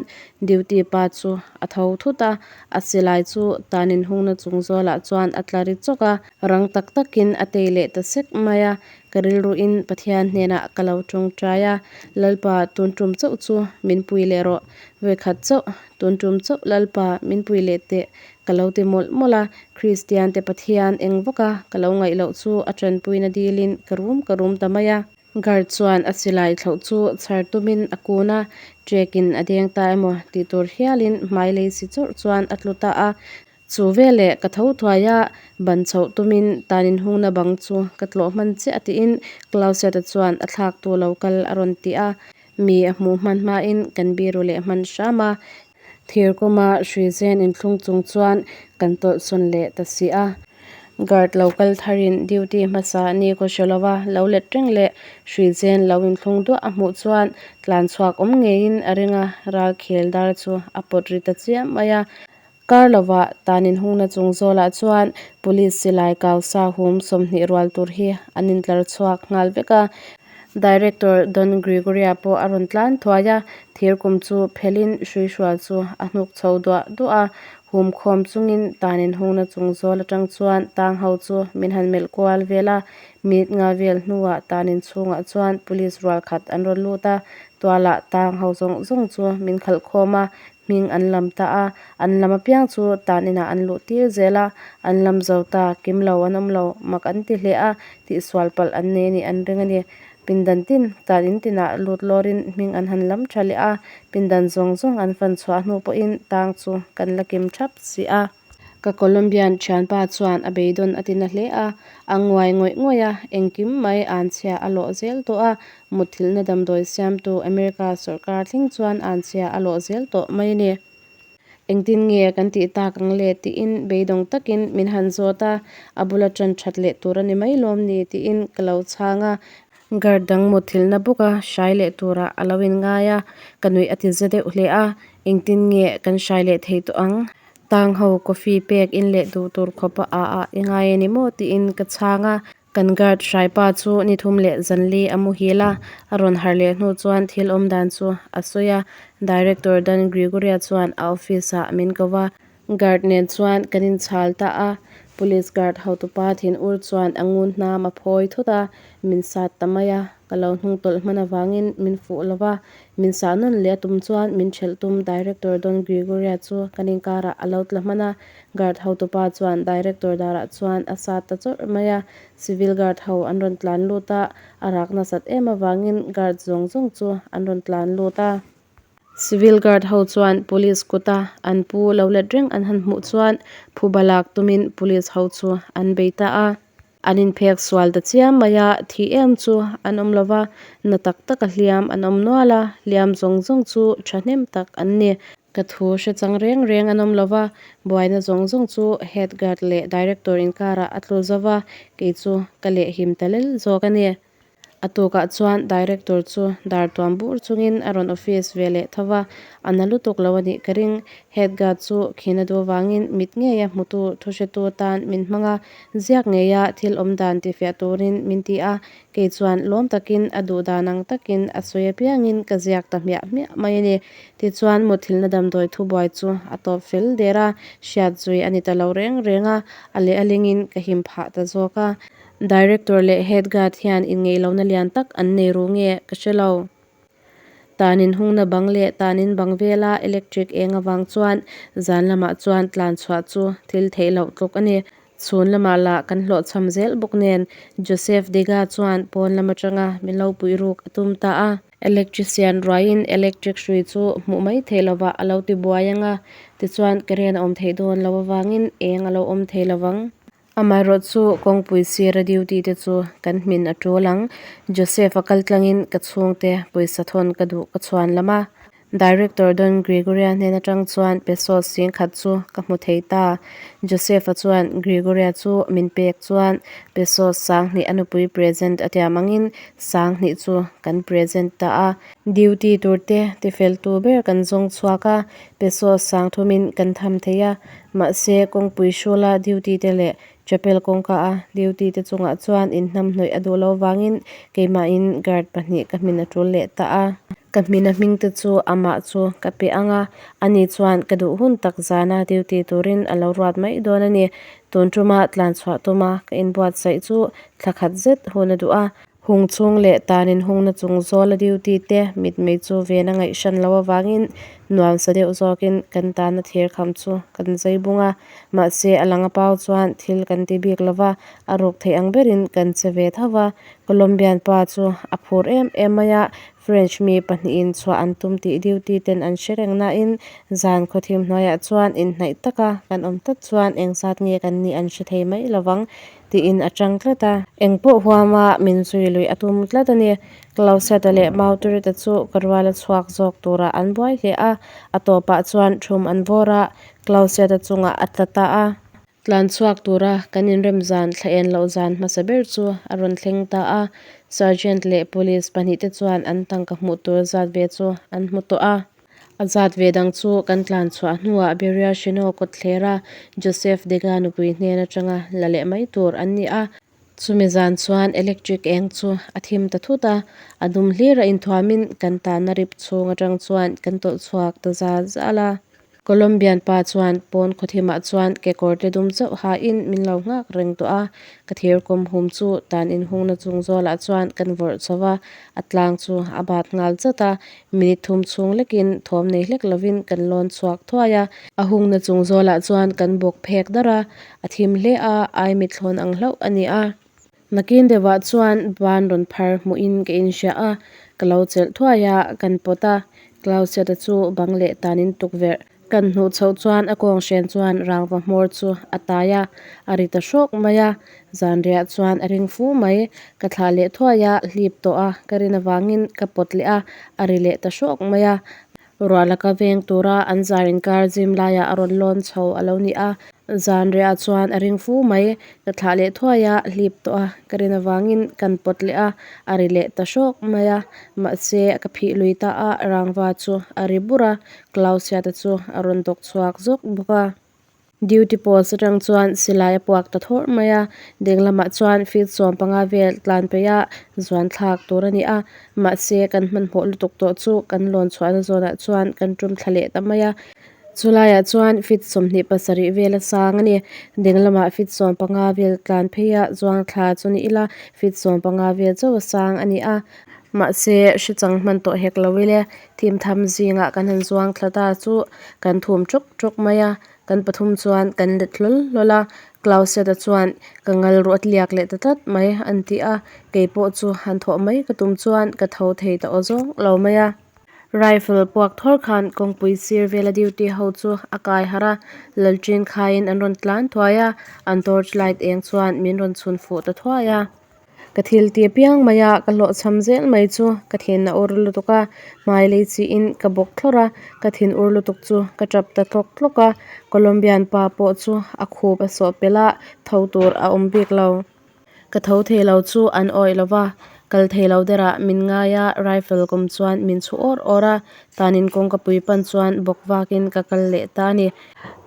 duty pa chu a tho thut a, a silai chu tan inhungna chung zawlah chuan a tla ri chawk a, rang tak takin a tei leh ta sek mai a, ka rilruin Pathian hnenah ka lo tawngtai a, Lalpa tun tum chauh chu min pui leh rawh, vawikhat chauh, tun tum chauh Lalpa min pui leh teh Ka lo ti mawlh mawlh a, Kristian te Pathian eng vak a, ka lo ngaih loh chu a tanpuina dilin ka rum ka rum ta mai a. Guard chuan a silai thlauh chu chhar tumin a kun a, trekin a deng ta emaw tih tur hialin hmai lei si chawrh chuan a tlu ta a. Chu veleh ka tho thuai a, ban chhoh tumin tan inhungna bang chu ka tlawh hman chiah tiin Clausiata chuan a thlaktu lo kal a rawn ti a. Mi a hmuh hman hmain kan biru leh hman hram a, Thirkuma hruizen inthlung chung chuan kan tawlh sawn leh ta si a. Guard lo kal tharin duty hmasa ni kaw hre lova lo let reng leh hruizen lo inthlung duah a hmuh chuan tlan chhuak awm ngeiin a ring a, ral khel dar chu a pawt ri ta chiam mai a. Kar lovah tan inhungna chung zawlah chuan police silai kau sa hum 20 rual tur hi an intlar chhuak nghal vek a. Director Don Gregoria pawh a rawn tlan thuai a, thir kum chu phelhin hruihrual chu a hnuk chho duah duah a. Hum khawm chungin tan inhungna chung zawl atang chuan tang ho chu min han melh kual vel a. Minute nga vel hnuah tan inchhungah chuan police rual khat an rawn lut a, tualah tang ho zawng zawng chu min khalh khawm a, hming an lam ta a, an lam apiang chu tan inah an luh tir zel a, an lam zo ta kim lo an awm lo mak an ti hle a, tihsual palh an nei a nih an ring a ni. Pindan tin tan in tinah lut lawrin hming an han lam tha leh a, pindan zawng zawng an fan chhuah hnu pawhin tang chu kan la kim thap si a. Ka Colombian thianpa chuan a beidawn a ti na hle a, a nguai ngawih ngawih a, engkim mai anchhia a lawh zel tawh a, mutthilhna damdawi siamtu America sawrkar thleng chuan anchhia a lawh zel tawh mai a ni. Engtin nge kan tih tak ang le tiin beidawng takin min han zawt a, a bula tan that leh tur a ni mai lawm ni tiin ka lo chhang a. Guard dang mutthilhna bawka hrai leh turah a lo inngai a, ka nuih a ti za deuh hle a, engtin nge kan hrai leh thei tawh ang? Tang ho coffee pek in leh duh tur khawpa a ah i ngai a ni maw tiin ka chhang a. Kan guard hraipa chu ni thum leh zanli a muhil a, a rawn harh leh hnu chuan thil awm dan chu a sawi a. Director Dan Gregoria chuan a office ah min ko va. Guard nen chuan kan inchhal ta a, police guard hotupa thinur chuan a ngun hnam a phawi thut a, min sat ta mai a. Ka lo hnung tawlh hman avangin min fuh lo va, min sah nawn leh a tum chuan min ṭhelh tum Director Don Gregoria chu kan inkarah a lo tla hman a, Guard hotupa chuan Director darah chuan a sat ta chawrh mai a, Civil Guard ho an rawn tlan lut a, a rak nasat em avangin Guard zawng zawng chu an rawn tlan lut a. Civil Guard ho chuan Police kuta an pu lo let reng an han hmuh chuan phuba lak tumin Police ho chu an bei ta a. An inphek sual ta chiam mai a, thih em chu an awm lo va, na tak taka hliam an awm nual a, hliam zawng zawng chu thahnem tak an ni. Ka thu hre chang reng reng an awm lo va, buaina zawng zawng chu Head Guard leh Director inkarah a tlu zo va, kei chu ka leh him ta lel zawk a ni. A tukah chuan Director chu dar tuam bur chungin a rawn office ve leh tho va, a na lutuk lo a nih ka ring. Head Guard chu khina duh avangin mit ngeia hmutu thuhretu tan min hmang a, ziak ngeia thil awm dan tifiah turin min ti a, kei chuan lawm takin a duh dan ang takin a sawi apiangin ka ziak ta hmiah hmiah mai a ni. Tichuan muthilhna damdawi thubuai chu a tawp fel der a, hriat zui a ni ta lo reng reng a, a leh a lingin ka him phah ta zawk a. Director leh Head Guard hian inngeihlohna lian tak an nei ru nge ka hre lo. Tan inhungna bang leh tan in bang vela electric eng avang chuan zan lamah chuan tlan chhuah chu thil theih loh tluk a ni. Chhun lamah lah kan hlawhchham zel bawk nen Joseph Dega chuan pawn lam atanga min lo puih ruk a tum ta a. Electrician ruaiin electric hrui chu hmuh mai theih lovah a lo ti buai ang a, tichuan current a awm theih dawn loh avangin eng a lo awm thei lovang. Amaherawh chu kawngpui sira duty te chu kan hmin a tul ang. Joseph a kal tlangin ka chhungte pawisa thawn ka duh ka chhuan lam a. Director Don Gregoria hnen atang chuan pesos singkhat chu ka hmu thei ta. Joseph-a chuan Gregoria chu min pek chuan pesos sanghnih a nupui present a tiam angin sanghnih chu kan present ta a. Duty tur te tifeltu ber kan zawng chhuak a, pesos sangthumin kan tham thei a. Mahse, kawngpui hrula duty te leh chapel kawngka a duty te chungah chuan inhnamhnawih a duh lo vangin keimahin guard pahnih ka hmin a tul leh ta a. Ka hmina hming te chu amah chu ka pe ang a, ani chuan ka duh hun tak zana duty turin a lo ruat mai dawn a ni. Tun tuma tlanchhuah tuma ka inbuatsaih chu thla khat zet hun a duh a. Hung chung leh tan inhungna chung zawla duty te mitmei chu ven a ngaihhran loh avangin nuam sa deuh zawkin kan tana thir kham chu kan zai bung a. Mahse a lang a pau chuan thil kan ti bik lo va, a ruk theih ang berin kan che ve tho va. Colombian pa chu a phur em em mai a, French mi pahnihin chhuah an tum tih duty ten an hre reng nain zan khawthim hnuaiah chuan inhnaih taka kan awm tlat chuan engzat nge kan nih an hre thei mai lovang Tiin a chang tlat a. Engpawh huama min zui luih a tum tlat a ni. Clauseta leh Mauturita chu ka ruala chhuak zawk turah an buai hle a, a tawpah chuan thum an vawr a, Clauseta chungah a tla ta a. Tlan chhuak tura kan inrem zan thla en loh zan hmasa ber chu a rawn thleng ta a, Sergeant leh Police pahnihte chuan an tangka hmuh tur zat ve chu an hmu tawh a. A zat ve dang chu kan tlan chhuah hnuah Beria Shino kawtthlera Joseph Dega nupui hnen atanga la leh mai tur an ni a. Chumi zan chuan electric eng chu a thim ta thut a, a dum hlir a inthuamin kan tanna rip chhung atang chuan kan tawlh chhuak ta zal zal a. Colombian pa chuan pawn khawthimah chuan kekawrte dum chauh hain min lo nghak reng tawh a, ka thir kawm hum chu tan inhungna chung zawlah chuan kan vawrh chho va, a tlang chu a bat nghal chat a, minute thum chhung lekin thawm nei hlek lovin kan lawn chhuak thuai a. A hungna chung zawlah chuan kan bawk phek dar a, a thim hle a, ai mithlawn ang hlauh a ni a. Nakin deuhah chuan ban rawn phar hmuhin ka inhria a, ka lo chelh thuai a, kan pawt a, Clausiata chu bang leh tanin tukverh kan hnuh chhoh chuan a kawng hren chuan rangva hmawr chu a tai a, a ri ta hrawk mai a, zanriah chuan a ring fu mai, ka thlah leh thuai a, hlip tawh a ka rin avangin ka pawt leh a, a ri leh ta hrawk mai a. Ruah laka veng tura an zar inkar zim laiah a rawn lawn chho a lo ni a, zanriah chuan a ring fu mai. Ka thlah leh thuai a, hlip tawh a, ka rin avangin kan pawt leh a, a ri leh ta hrawk mai a. Mahse, ka phih lui ta a, rangva chu a ri bur a, Clausia te chu a rawn dawk chhuak zawk bawk a. Duty post atang chuan silai a puak ta thawr mai a, ding lamah chuan feet 15 vel tlan peih a zuan thlak tur a ni a, mahse kan hmanhmawh lutuk tawh chu kan lawn chhuahna zawnah chuan kan tum thla leh ta mai a, chulaiah chuan feet 27 vel a sang a ni, ding lamah feet 15 vel tlan phei a zuang thla chu ni ila feet 15 vel chauh a sang a ni a, mahse hre chang hman tawh hek lo ile thim tham zingah kan han zuang thla ta chu kan thum ṭawk ṭawk mai a. Kan pathum chuan kan let hlawl hlawl a, Clauseta chuan ka ngal ruat liak leh ta tlat mai an ti a, kei pawh chu han thawh mai ka tum chuan ka tho thei ta aw zawng lo mai a. Rifle puak thawr khan kawngpui sir vela duty ho chu a kai harh a, Lalṭin khaiin an rawn tlan thuai a, an torch light eng chuan min rawn chhun fuh ta thuai a. Ka thil ti apiang mai a, ka hlawhchham zel mai chu ka thin a ur lutuk a, hmai lei chiin ka bawk thlawrh a, ka thin ur lutuk chu ka tap ta tlawk tlawk a, Colombian pa pawh chu a khup a sawh pelh a, tho tur a awm bik lo. Ka tho thei lo chu an awih lo va, kal thei lo derah min ngai a, rifle kawm chuan min chhu awr awr a, tanin kawngka pui pan chuan bawk vakin ka kal leh ta a ni.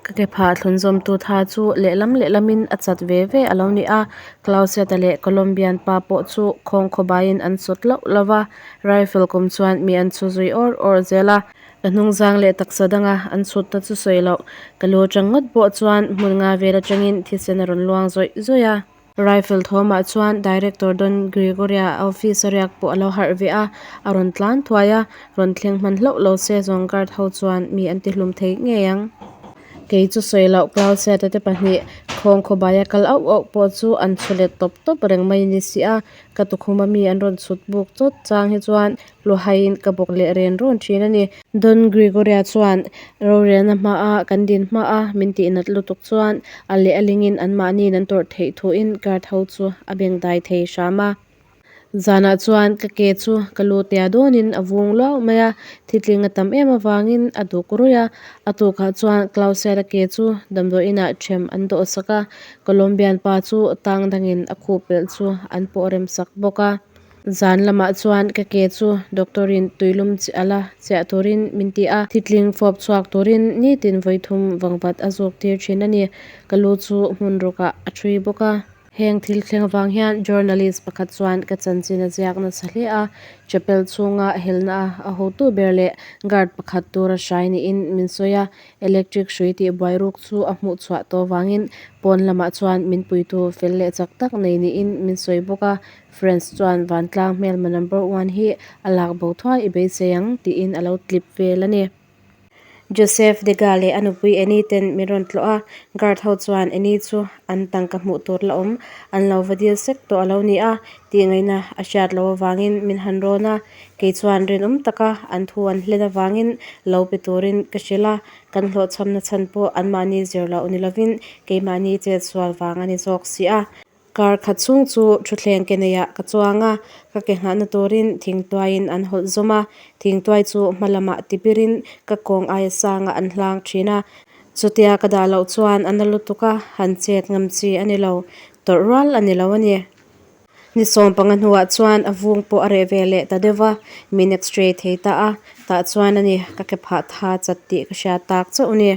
Ka ke phah thlun zawmtu tha chu lehlam lehlamin a chat ve ve a lo ni a, Clausiata leh Colombian pa pawh chu khawng khawbaiin an sawt loh lo va, rifle kum chuan mi an chhu zui awr awr zel a. Ka hnungzang leh taksa danga an chhutna chu sawi loh, ka lu atang ngawt pawh chuan hmun nga vel atangin thisen a rawn luang zawih zawih a. Rifle thawmah chuan Director Don Gregoria office a riak pawh a lo harh ve a, a rawn tlan thuai a, rawn thleng hman hlauh lo se zawng guard ho chuan mi an ti hlum thei ngei ang. Kei chu sawi loh Clausiata te pahnih khawng khawbaia kal auh auh pawh chu an chhu let tawp tawp reng mai a ni si a, ka tukhuma mi an rawn chhut buk chawt chang hi chuan luhaiin ka bawk leh ren rawn thin a ni. Don Gregoria chuan rorelna hmaa kan din hmaa min tihnat lutuk chuan a leh a lingin anmahniin an tawrh theih thuin guard ho chu a bengdai thei hram a. Zanah chuan ka ke chu ka lu tia dawnin a vung luau mai a, thitling a tam em avangin a duk ruih a. A tukah chuan Clausiara ke chu damdawiinah ṭhem an dawhsak a, Colombian pa chu tang dangin a khup pelh chu an pawh remsak bawk a. Zan lamah chuan ka ke chu doctor in tuilum chi ala chiah turin min ti a, thitling fawp chhuak turin nitin vawithum vangvat a zuk tir thin a ni. Ka lu chu hmun rukah a thui bawk a. Heng thil thleng avang hian journalist pakhat chuan ka chanchin a ziak nasa hle a, chapel chhunga helna a hotu ber leh guard pakhat tura hrai niin min sawi a, Electric hrui tih buai ruk chu a hmuh chhuah tawh avangin pawn lamah chuan min puitu fel leh chak tak nei niin min sawi bawk a, Friends chuan vantlang hmelma number one hi a lak bo thuai i beisei ang tiin a lo tlip vel a ni. Joseph Dega leh a nupui Annie ten min rawn tlawh a, guard ho chuan Annie chu an tangka hmuh tur la awm an lo va dil sek tawh a lo ni a, tih ngaihna a hriat loh avangin min han rawn a, kei chuan rinawm taka an thu an hlen avangin lo pe turin ka hrilh a, kan hlawhchhamna chhan pawh anmahni zir loh ni lovin keimahni chetsual vang a ni zawk si a. Kar khat chhung chu thutthleng ke neiah ka chuang a, ka ke nghahna turin thingtuaiin an hawlh zawm a, thingtuai chu hma lamah tipirin ka kawng aia sangah an hlang thin a, chutia ka dah loh chuan a na lutuk a, han chet ngam chi a ni lo, tawrh rual a ni lo a ni. Ni 15 hnuah chuan a vung pawh a reh ve leh ta deuh va, min x-ray thei ta a, tah chuan a ni, ka ke phah tha chat tih ka hria tak chauh a ni.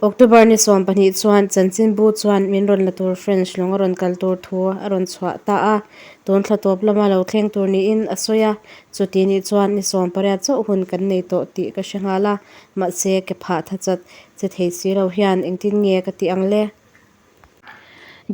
October ni 12 chuan chanchinbu chuan min rawn la tur French lawng a rawn kal tur thu a rawn chhuah ta a, tun thla tawp lama lo thleng tur niin a sawi a. Chuti nih chuan ni 18 chauh hun kan nei tawh tih ka hre nghal a, mahse ke phah tha chat che thei si lo hian engtin nge ka tih ang le?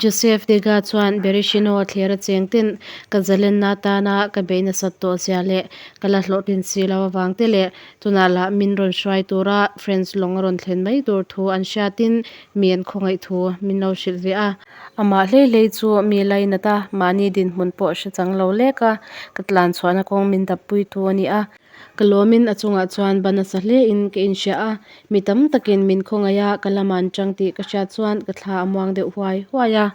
Joseph Dega chuan Bereshino thler a cheng ten ka zalenna atana ka beih nasat tawh zia leh ka la hlawhtlin si lo avang te leh tunah lah min rawn hruai tura French lawng a rawn thlen mai tur thu an hriatin mi an khawngaih thu min lo hrilh ve a. Amah hlei hlei chu mi lainat a, mahni dinhmun pawh hre chang lo lek a, ka tlan chhuahna kawng min dappuitu a ni a. Ka lawmin a chungah chuan ba nasa hlein ka inhria a, mi tam takin min khawngaih a, ka lamah an chang tih ka hriat chuan ka thla a muang deuh huai huai a.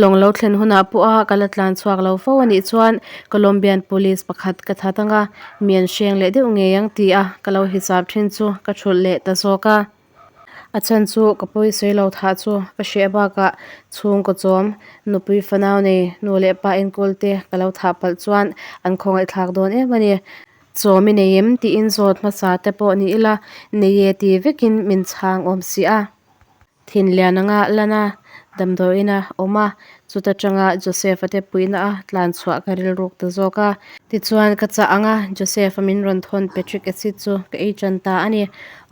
Lawng lo thlen hunah pawha ka la tlan chhuak lo fo a nih chuan Colombian police pakhat ka that ang a, mi an hreng leh deuh ngei ang ti a ka lo hisap thin chu ka thulh leh ta zawk a. A chhan chu ka pawisawi lo thah chu ka hreh bakah chhungkaw chawm, nupui fanau nei, nu leh pa enkawl te ka lo thah palh chuan an khawngaih thlak dawn em a ni. Chawm i nei em tiin zawt hmasa te pawh ni ila nei e ti vekin min chhang awm si a. Thinlian anga lan a, damdawiin a awm a, chuta tanga Joseph-a te puihna a tlan chhuah ka rilruk ta zawk a. Tichuan ka chah ang a, Joseph-a min rawn thawn Patrick acid chu ka ei tan ta a ni.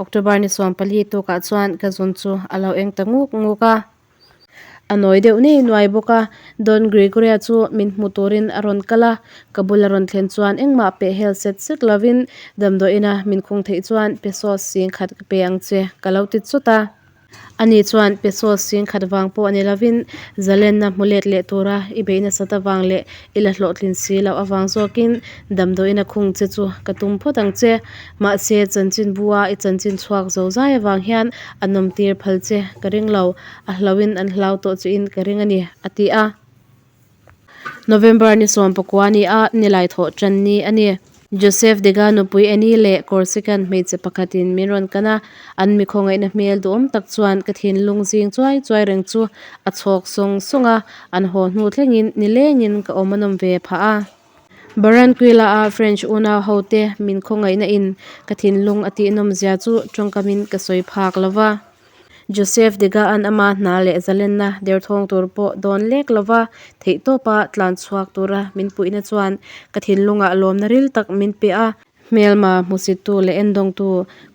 October ni 14 tukah chuan ka zun chu a lo eng ta nguk nguk a. A nawi deuh nei nuai bawk a, Don Gregoria chu min hmu turin a rawn kal a, ka bul a rawn thlen chuan engmah peh hel set set lovin damdawiina min khung theih chuan pesos 10,000 ka pe ang che ka lo ti chawt a. Ani chuan pesos 10,000 vang pawh ni lovin zalenna hmu let leh tura i beih nasat avang leh i la hlawhtlin si loh avang zawkin damdawiina khung che chu ka tum phawt ang che. Mahse chanchinbua i chanchin chhuak zo zai avang hian a nawmtir phal che ka ring lo. A hlauhin an hlau tawh chuin ka ring a ni, a ti a. November ni 19 ni a nilai thawh tan ni a ni. Joseph Dega nupui Annie leh Corsican hmeichhe pakhatin min rawn kan a, an mi khawngaihna hmel duhawm tak chuan ka thinlung zing chuai chuai reng chu a chhawk sawng sawng a, an haw hnu thlengin nilengin ka awm a nawm ve phah a. Barranquilla-a French unau hote min khawngaihna in ka thinlung a tihnawm zia chu tawngkamin ka sawi phak lo va. Joseph Dega-a'n ama hna leh zalenna derthawng tur pawh dawn lek lova theihtawpa tlan chhuak tura min puihna chuan ka thinlungah lawmna ril tak min pe a. Hmelma hmusittu leh endawngtu,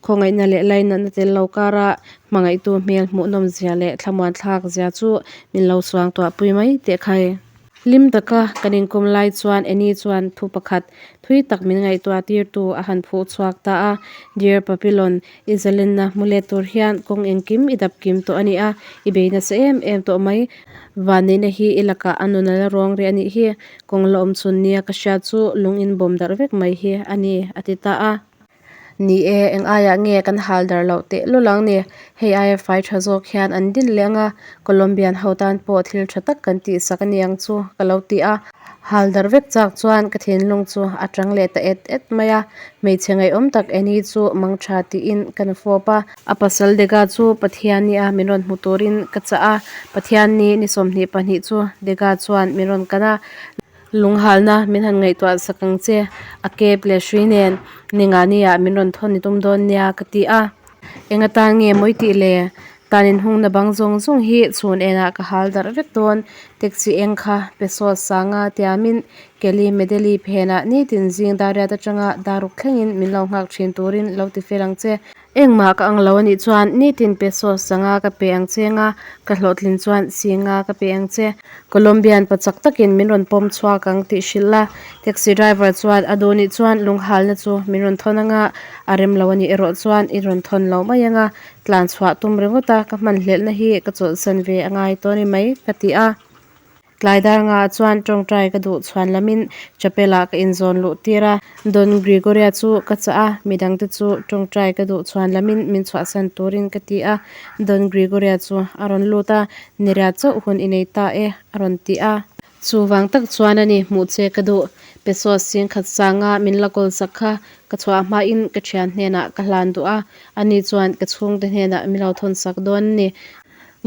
khawngaihna leh lainatna tel lo kara hmangaihtu hmel hmuhnawm zia leh thlamuanthlak zia chu min lo suangtuahpui mai teh khai. Hlim taka kan inkawm lai chuan Annie chuan thu pakhat thui tak min ngaihtuah tirtu a han phuh chhuak ta a, Dear Papillon, i zalenna hmu let tur hian kawng engkim i dap kim tawh a ni a, i bei nasa em em tawh mai. Vanneihna hi i lakah a nun a la ruang rih a nih hi, kawng la awm chhun nia ka hriat chu lung inbawm darh vek mai hi a ni, a ti ta a. Ni e, eng aiah nge kan hal darh loh teh lul ang ni? Hei aia fai tha zawk hian an din leh ang a, Colombian ho tan pawh thil tha tak kan tihsak a ni ang chu ka lo ti a. Hal darh vek chak chuan ka thinlung chu a tang leh ta et et mai a, hmeichhe ngaihawm tak Annie chu mang tha tiin ka nu fawp a. A pasal Dega chu Pathianni a min rawn hmu turin ka chah a, Pathianni ni 22 chu Dega chuan min rawn kan a. Lunghalna min han ngaihtuah sak ang che, a kep leh hrui nen ningani ah min rawn thawn i tum dawn nia ka ti a. Eng atan nge mawi tih le? Tan inhungna bang zawng zawng hi chhun enah ka hal darh vek dawn, taxi eng kha peso sanga tiamin Kelly Medeli phenah nitin zing dariat atanga daruk thlengin min lo nghak thin turin lo ti fel ang che. Engmah ka ang lo a nih chuan nitin pesos sanga ka pe ang che nga, ka hlawhtlin chuan si nga ka pe ang che. Colombian pa chak takin min rawn pawm chhuak ang tih hrilh la. Taxi driver chuan a duh nih chuan lunghalna chu min rawn thawn anga, a rem lo a nih erawh chuan i rawn thawn lo mai anga, tlan chhuah tum ringawt a, ka hmanhlelhna hi ka chawlhsan ve a ngai tawh a ni mai ka ti a. Tlai dar ngaah chuan tawngtai ka duh chhuan lamin chapel ah ka inzawn luh tir a, Don Gregoria chu ka chah a, midangte chu tawngtai ka duh chhuan lamin min chhuahsan turin ka ti a, Don Gregoria chu a rawn lut a, Niriat chauh hun i nei ta e a rawn ti a. Chuvang tak chuan a ni hmuh che ka duh, pesos 10,000 sanga min la kawl sak kha ka chhuah hmain ka thian hnenah ka hlan duh a, ani chuan ka chhungte hnenah min lo thawn sak dawn a ni.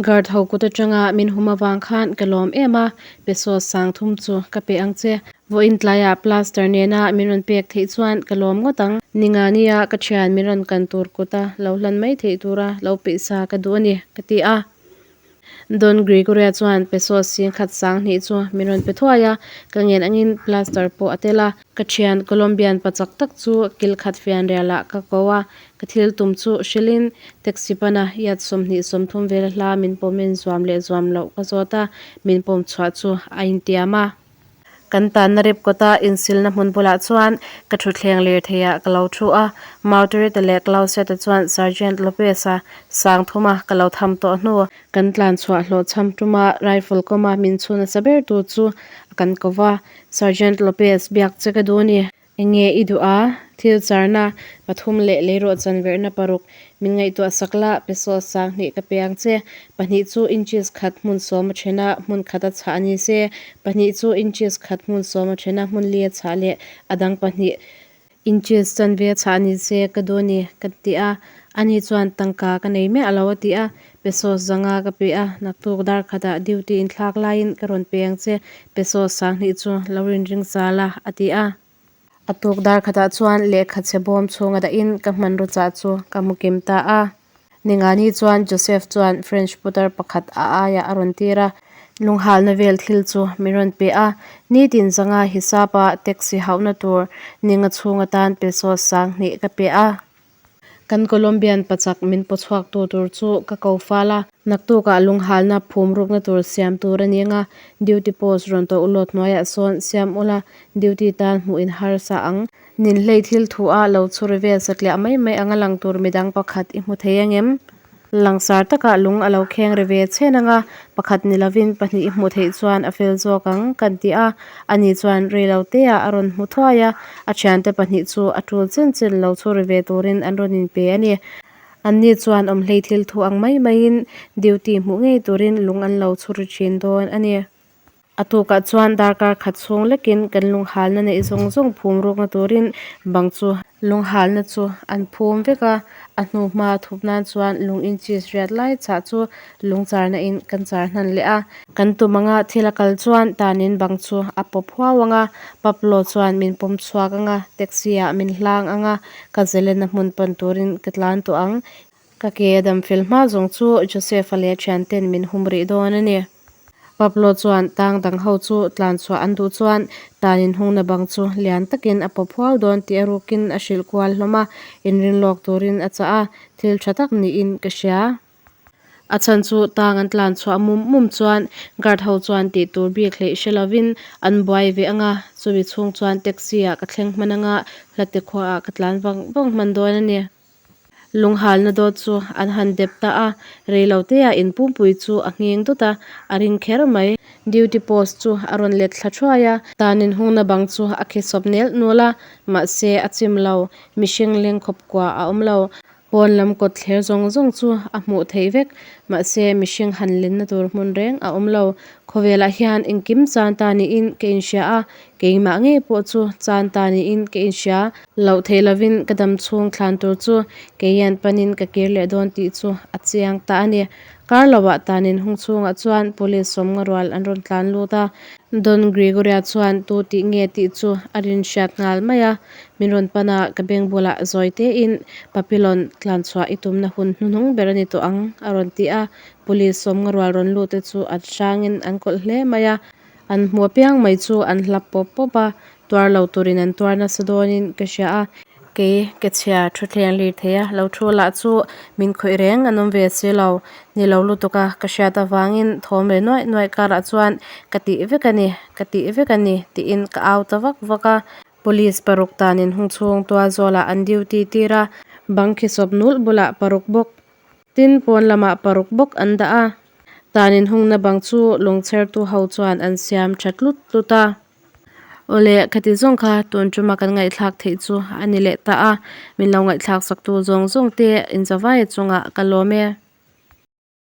Guard ho kut atanga min hum avang khan ka lawm em a, peso 3000 chu ka pe ang che. Vawiin tlaiah plaster nena min rawn pek theih chuan ka lawm ngawt ang. Ninga nia ka thian min rawn kan tur kuta lo hlan mai theih tura lo peihsa ka duh a ni, ka ti a. Don Gregoria chuan peso 10,200 chu min rawn pe thuai a, ka ngen angin plaster pawh a tel a. Ka thian Colombian pa chak tak chu kil khat fianrialah ka ko a, ka thil tum chu hrilhin taxi pana yard 20 30 vela hla min pawmin zuam leh zuam loh ka zawt a, min pawm chhuah chu a intiam a. Kan tanna rip kawta insilna hmun bulah chuan ka thutthleng lirtheiah ka lo thu a, Mautorita leh Clausiata chuan Sergeant Lopez-a 3000-a ka lo tham tawh hnu. Kan tlan chhuah hlawhchham tuma rifle kawma min chhu nasa bertu chu a kan ko va, Sergeant Lopez biak che ka duh a ni. Enge i duh a? Thil charna pathum leh leirawh chanverhna paruk min ngaihtuah sak la, peso 2000 ka pe ang che. Pahnih chu inches khat hmun sawm a then a, hmun khat a chhah a ni se. Pahnih chu inches khat hmun sawm a then a, hmun li a chhah leh a dang pahnih inches chanve a chhah a ni se ka duh a ni, ka ti a. Ani chuan tangka ka nei miah lo a ti a. Peso 500 ka pe a, naktuk dar khatah duty inthlak laiin ka rawn pe ang che, peso 2000 chu lo rinring chal a, a ti a. A tuk dar khatah chuan lehkha chhe bawm chhunga dahin ka hmanraw chah chu ka hmu kim ta a. Ningani chuan Joseph chuan French putar pakhat a aiah a rawn tir a, lunghalna vel thil chu min rawn pe a. Nitin 500 hisapa taxi hauhna tur ninga chhung atan peso 2000 ka pe a. Kan Colombian pachak min paw chhuak tu tur chu ka ko fal a. Naktukah lunghalna phum rukna tur siam tur a ni ang a, duty post rawn tawh ulawt hnuaiah sawn siam ula, duty tan hmuh in harsa ang. Ninhlei thil thu a lo chhur vel satliah mai mai anga lang tur midang pakhat i hmu thei ang em? Langsar takah lung a lo kheng ri ve chhen ang a, pakhat ni lovin pahnih i hmuh theih chuan a fel zawk ang kan ti a. Ani chuan rei lo teah a rawn hmu thuai a, a thiante pahnih chu a tul chen chen lo chhur ri ve turin an rawn inpe a ni. Anni chuan awmhlei thil thu ang mai maiin duty hmuh ngei turin lung an lo chhur ri thin dawn a ni. A tukah chuan darkar khat chhung lekin kan lunghalna neih zawng zawng phum rukna turin bang chu lunghalna chu an phum vek a, a hnu hma thup nan chuan lung inches riat lai chah chu lung charna in kan char hnan leh a. Kan tum anga thil a kal chuan tanin bang chu a pawp huau ang a, Pablo chuan min pawm chhuak ang a, taxi ah min hlang ang a, ka zelena hmun pan turin ka tlan tawh ang. Ka ke a dam fel hma zawng chu Joseph-a leh a thianten min hum rih dawn a ni. Pablo chuan tang dang ho chu tlan chhuah an duh chuan tan inhungna bang chu lian takin a pawp huau dawn tih a rukin a hrilh kual hlawm a, inring lawk turin a chah a, thil tha tak niin ka hria. A chhan chu tang an tlan chhuah mum mum chuan guard ho chuan tih tur bik hleih hre lovin an buai ve ang a, chumi chhung chuan taxi ah ka thleng hman ang a, hlate khuaah ka tlan vang vang hman dawn a ni. Lunghalna dawt chu an han dep ta a, reilotea in pumpui chu a nghing dawt a, a ring kher mai. Duty post chu a rawn let thla thuai a, tan inhungna bang chu a khi sawp nel nul a, mahse a chim lo, mihring leng khawp kua a awm lo. Pawn lam kawt thler zawng zawng chu a hmuh theih vek, mahse mihring han lenna tur hmun reng a awm lo. Khawvelah hian engkim chan ta niin ka inhria a, keimah ngei pawh chu chan ta niin ka inhria. Loh theih lovin ka dam chhung thlan tur chu kei hian panin ka kir leh dawn tih chu a chiang ta a ni. Kar loah tanin hung chhungah chuan police sawmnga rual an rawn tlan lut a. Don Gregoria chuan tu tih nge tih chu a rin hriat nghal mai a. Min rawn pan a, ka beng bulah zawi tein Papillon tlan chhuah i tumna hun hnuhnung ber a ni tawh ang a rawn ti a. Police sawmnga rual rawn lut te chu an hrangin an kawlh hle mai a. An hmu apiang mai chu an hlap pawp pawp a, tuar lo turin an tuar nasa dawnin ka hria a. Kei ke chhia thutthleng lir thei a, lo thu lah chu min khawih reng an awm ve si lo. Ni lo lutuk a, ka hriat avangin thawm ve nuaih nuaih karah chuan ka tih vek a ni, ka tih vek a ni tiin ka au ta vak vak a. Police paruk tanin hung chhung tual zawlah an duty tir a, bang khi sawp nulh bulah paruk bawk Tin, pawn lamah paruk bawk an dah a, tan inhungna bang chu lungchhertu ho chuan an siam tha tlut tlut a. Awle, khati zawng kha tun tuma kan ngaihthlak theih chu a ni leh ta a, min lo ngaihthlak saktu zawng zawng te inzavaia chungah ka lawm e.